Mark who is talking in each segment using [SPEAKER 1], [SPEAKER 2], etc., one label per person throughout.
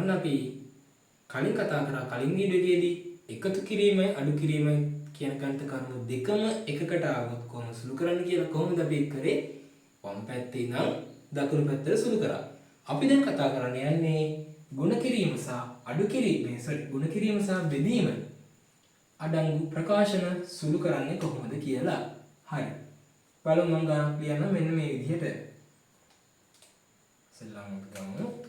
[SPEAKER 1] ඔන්න අපි කලින් කතා කරා කලින් වීඩියෝ එකේදී එකතු කිරීමයි අඩු කිරීමයි කියන ගණිත කරුණු දෙකම එකකට ආවොත් කොහොම සුළු කරන්න කියලා. කොහොමද අපි ඒක කරේ? වම් පැත්තේ ඉඳන් දකුණු පැත්තට සුළු කරා. අපි දැන් කතා කරන්න යන්නේ ගුණ කිරීම සහ අඩු කිරීම, සෝරි, ගුණ කිරීම සහ බෙදීම අඩංගු ප්‍රකාශන සුළු කරන්නේ කොහොමද කියලා. හරි. බලමු මං ගානක් ලියන්න මෙන්න මේ විදිහට. ඉස්සෙල්ලාම අපි ගමු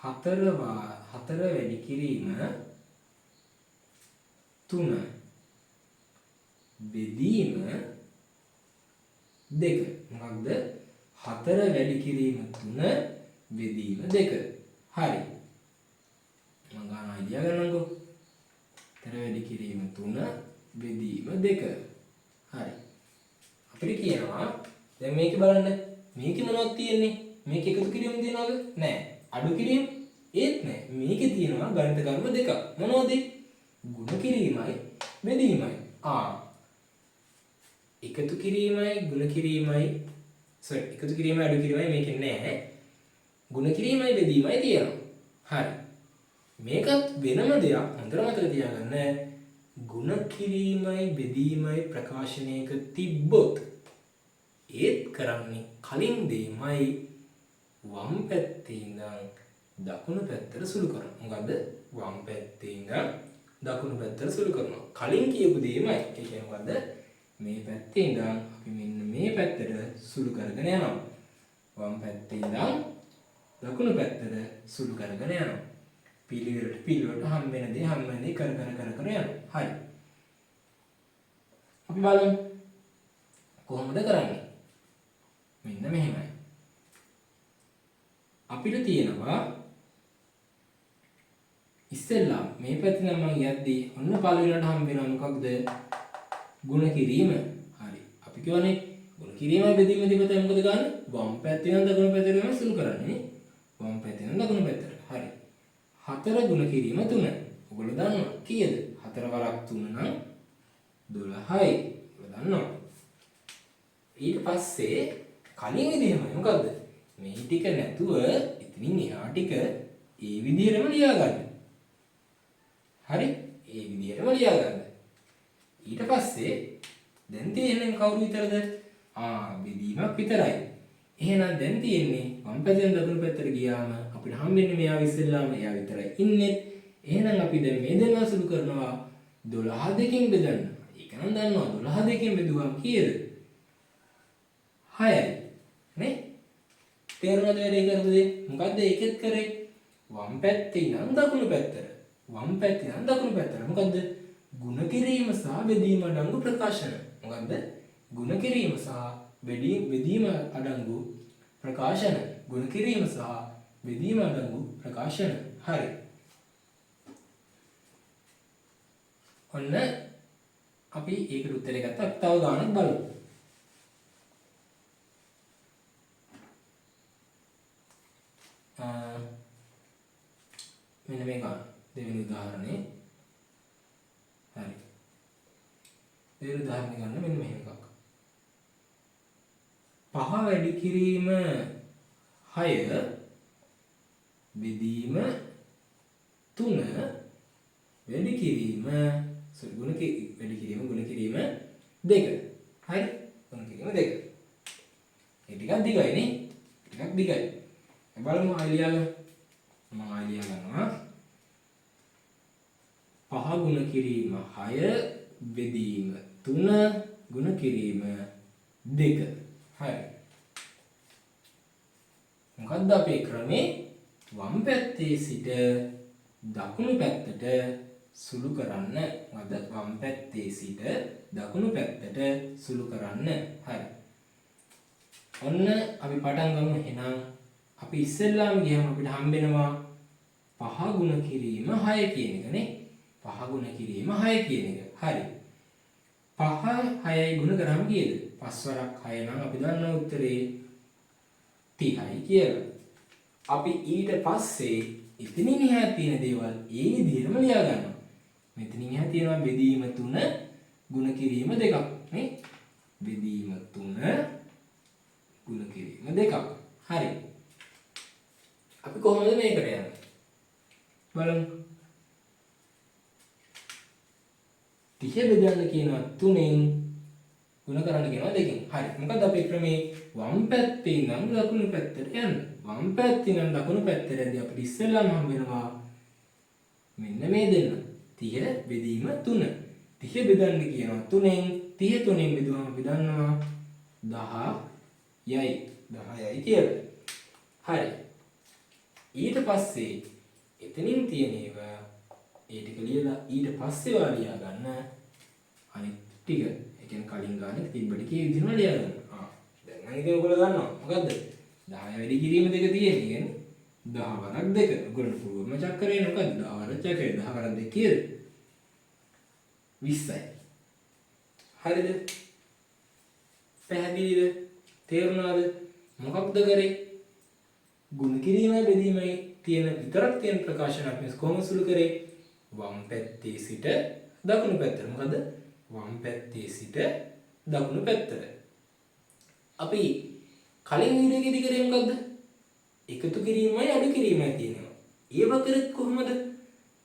[SPEAKER 1] 4 වැඩි කිරීම 3 බෙදීම 2. මොකක්ද? 4 වැඩි කිරීම 3 බෙදීම 2. හරි. මං ගාන අයිඩියා ගන්නම්කෝ. 4 වැඩි කිරීම 3 බෙදීම 2. හරි. අපිට කියනවා දැන් මේක බලන්න. මේකේ මොනවද තියෙන්නේ? මේක එකතු කිරීම තියනවද? නෑ. අඩු කිරීම ඒත් නෑ. මේකේ තියෙනවා ගණිත කර්ම දෙකක්. මොනවද? ගුණ කිරීමයි බෙදීමයි. එකතු කිරීමයි ගුණ කිරීමයි, සෝරි, එකතු කිරීමයි අඩු කිරීමයි මේකේ නෑ. ගුණ කිරීමයි බෙදීමයි තියෙනවා. හරි. මේකත් වෙනම දෙයක්. හොඳට මතක තියාගන්න. ගුණ කිරීමයි බෙදීමයි ප්‍රකාශනයක තිබ්බොත් ඒත් කරන්නේ කලින් දෙයමයි, වම් පැත්තේ ඉඳන් දකුණු පැත්තට සුළු කරනවා. මොකද්ද? වම් පැත්තේ ඉඳන් දකුණු පැත්තට සුළු කරනවා. කලින් කියපු දෙයමයි. ඒ කියන්නේ මොකද්ද? මේ පැත්තේ ඉඳන් අපි මෙන්න මේ පැත්තට සුළු කරගෙන යනවා. වම් පැත්තේ ඉඳන් දකුණු පැත්තට සුළු කරගෙන යනවා. පිළිවෙලට පිළිවෙලට හම් වෙන දේ හම් වෙන දේ කර කර කර කර යනවා. හරි. අපි බලමු කොහොමද කරන්නේ? මෙන්න මෙහෙමයි. අපිට තියෙනවා ඉස්සෙල්ලා මේ පැත්තේ නම් මං යද්දී ඔන්න පළවෙනිවට හම් වෙනවා මොකක්ද? ගුණ කිරීම. හරි. අපි කියවනේ ගුණ කිරීමයි බෙදීම තිබ්බත් මොකද ගන්න? වම් පැත්තේ නම් දකුණු පැත්තට තමයි සුළු කරන්නේ නේ. වම් පැත්තේ නම් දකුණු පැත්තට. හරි. 4 ගුණ කිරීම 3. ඔයගොල්ලෝ දන්නවා කීයද? 4 වරක් 3 නම් 12යි. ඔයගොල්ලෝ දන්නවා. ඊට පස්සේ කලින් විදිහමයි මොකද්ද? මේ ටික නැතුව ඉතින් එහා ටික ඒ විදිහටම ලියා ගන්න. හරි? ඒ විදිහටම ලියා ගන්න. ඊට පස්සේ දැන් තියෙන්නේ කවුරු විතරද? බෙදීමක් විතරයි. එහෙනම් දැන් තියෙන්නේ වම් පැත්තෙන් දකුණු පැත්තට ගියාම අපිට හම්බෙන්නේ මෙයා ඉස්සෙල්ලාම එයා විතරයි ඉන්නේ. එහෙනම් අපි දැන් මේ දෙන්නා සුළු කරනවා 12 දෙකෙන් බෙදන්න. ඒක නම් දන්නවා 12 දෙකෙන් බෙදුවම කීයද? 6යි. නේ? තේරුණාද වැඩේ කරපු දේ? මොකද්ද ඒකෙත් කරේ? වම් පැත්තේ ඉඳන් දකුණු පැත්තට. වම් පැත්තේ ඉඳන් දකුණු පැත්තට. මොකද්ද? ගුණ කිරීම සහ බෙදීම අඩංගු ප්‍රකාශන. මොකද්ද? ගුණ කිරීම සහ බෙදීම අඩංගු ප්‍රකාශන. ගුණ කිරීම සහ බෙදීම අඩංගු ප්‍රකාශන. හරි. ඔන්න අපි ඒකට උත්තරේ ගත්තා. අපි තව ගානක් බලමු. මෙන්න මේ ගාන. දෙවෙනි උදාහරණේ. හරි. දෙවෙනි උදාහරණේ ගන්න මෙන්න මෙහෙම එකක්. 5 වැඩි කිරීම 6 බෙදීම 3 වැඩි කිරීම, සෝරි, ගුණ වැඩි කිරීම ගුණ කිරීම 2. හරි? ගුණ කිරීම 2. ඒ ටිකක් දිගයි නේ? ටිකක් දිගයි. බලමු ආයෙ ලියාගන්න. මම ආයෙ ලියා ගන්නවා. 5 ගුණ කිරීම 6 බෙදීම 3 ගුණ කිරීම 2. හරි. මොකද්ද අපේ ක්‍රමේ? වම් පැත්තේ සිට දකුණු පැත්තට සුළු කරන්න. මොකද්ද? වම් පැත්තේ සිට දකුණු පැත්තට සුළු කරන්න. හරි. ඔන්න අපි පටන් ගමු. එහෙනම් අපි ඉස්සෙල්ලාම ගියම අපිට හම්බෙනවා 5 ගුණ කිරීම 6 කියන එක නේ. 5 ගුණ කිරීම 6 කියන එක. හරි. 5 6යි ගුණ කරාම කීයද? 5 වරක් 6 නම් අපි දන්නා උත්තරේ 30යි කියලා. අපි ඊට පස්සේ එතනින් එහා තියෙන දේවල් ඒ විදිහටම ලියා ගන්නවා. මෙතනින් එහා තියෙනවා බෙදීම 3 ගුණ කිරීම 2 නේ. බෙදීම 3 ගුණ කිරීම කිරීම 2ක්. හරි. අපි කොහොමද මේකට යන්නේ? බලමු. 30 බෙදන්න කියනවා 3න් ගුණ කරන්න කියනවා 2කින්. හරි. මොකද අපේ ක්‍රමේ වම් පැත්තේ ඉඳන් දකුණු පැත්තට යන්න. වම් පැත්තේ ඉඳන් දකුණු පැත්තට යද්දී අපිට ඉස්සෙල්ලාම හම්බ වෙනවා මෙන්න මේ දෙන්න. 30 බෙදීම 3. 30 බෙදන්න කියනවා 3න්. 30 3න් බෙදුවම අපි දන්නවා 10යි. 10යි කියලා. හරි. ඊට පස්සේ එතනින් තියෙන ඒවා ඒ ටික ලියලා ඊට පස්සේ ඔයා ලියා ගන්න අනිත් ටික. ඒ කියන්නේ කලින් ගානේ තිබ්බ ටික ඒ විදිහටම ලියා ගන්න. දැන් නම් ඉතින් ඔයගොල්ලෝ දන්නවා. මොකද්ද? 10 වැඩි කිරීම දෙක තියෙන්නේ. කියන්නේ 10 වරක් 2. ඔයගොල්ලෝ පුළුවන්ම චක්‍රේ මොකද්ද? 10 වරක් චක්‍රේ 10 වරක් 2 කීයද? 20යි. හරිද? පැහැදිලිද? තේරුණාද? මොකක්ද කරේ? ගුණ කිරීමයි බෙදීමයි තියෙන විතරක් තියෙන ප්‍රකාශන අපි කොහොම සුළු කරේ? වම් පැත්තේ සිට දකුණු පැත්තට. මොකද වම් පැත්තේ සිට දකුණු පැත්තට. අපි කලින් වීඩියෝ එකේදී කරේ මොකද්ද? එකතු කිරීමයි අඩු කිරීමයි තියෙනවා. ඒව කරත් කොහොමද?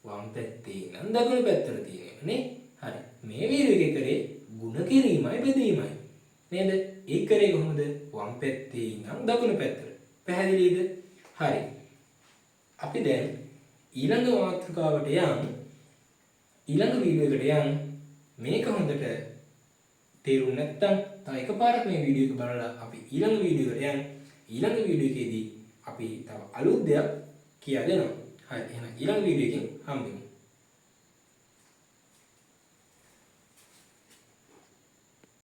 [SPEAKER 1] වම් පැත්තේ ඉඳන් දකුණු පැත්තට තියෙනවා නේ. හරි. මේ වීඩියෝ එකේ කරේ ගුණ කිරීමයි බෙදීමයි. නේද? ඒ කරේ කොහොමද? වම් පැත්තේ ඉඳන් දකුණු පැත්තට. පැහැදිලිද? හරි. අපි දැන් ඊළඟ මාතෘකාවට යන්, ඊළඟ වීඩියෝ එකට යන්. මේක හොඳට තේරුම් නැත්නම් තව එකපාරක් මේ වීඩියෝ එක බලලා අපි ඊළඟ වීඩියෝ එකට යන්. ඊළඟ වීඩියෝ එකේදී අපි තව අලුත් දෙයක් කියා දෙනවා. හරි. එහෙනම් ඊළඟ වීඩියෝ එකෙන් හම්බෙමු.